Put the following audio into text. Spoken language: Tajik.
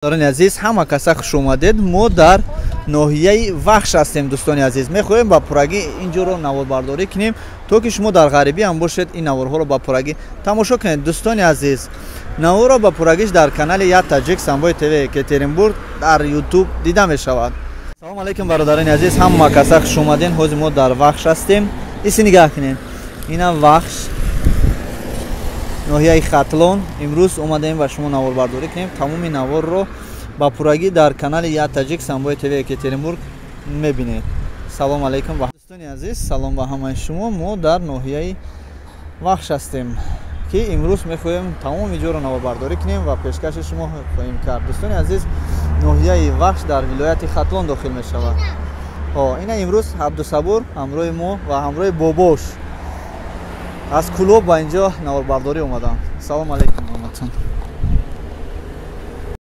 Дӯстони азиз, ҳама каса хуш омадед. Мо дар ноҳияи Вахш ҳастем, дӯстони азиз. Мехоҳем ба пуррагӣ ин ҷоро наворбардорӣ кунем, то ки шумо дар ғарибӣ ҳам бошед, ин наворҳоро ба пуррагӣ тамошо кунед. Дӯстони азиз, наворро ба пуррагиш дар канали Я Таҷик Самбои ТВ Екатеринбург дар Ютуб дида мешавад. Салом алейкум, бародарони азиз, ҳама каса хуш омадед. Ҳозир мо дар Вахш ҳастем. Иси нигаҳ кунед, инам Вахш, ноҳияи Хатлон. Имрӯз омадаем ба шумо наворбардорӣ кунем. Тамоми наворро ба пуррагӣ дар канали Я Таҷик Самбои ТВ Екатеринбург мебинед. Салом алейкум, дӯстони азиз, салом ба ҳамаи шумо. Мо дар ноҳияи Вахш ҳастем, ки имрӯз мехоҳем тамоми ҷоро наворбардорӣ кунем ва пешкаши шумо хоҳем кард. Дӯстони азиз, ноҳияи Вахш дар вилояти Хатлон дохил мешавад. Ина имрӯз Абдусабур ҳамроҳи мо ва ҳамроҳи бобош аз Кӯлоб ба инҷо наворбардорӣ омаданд. Салом алейкум, омадтон.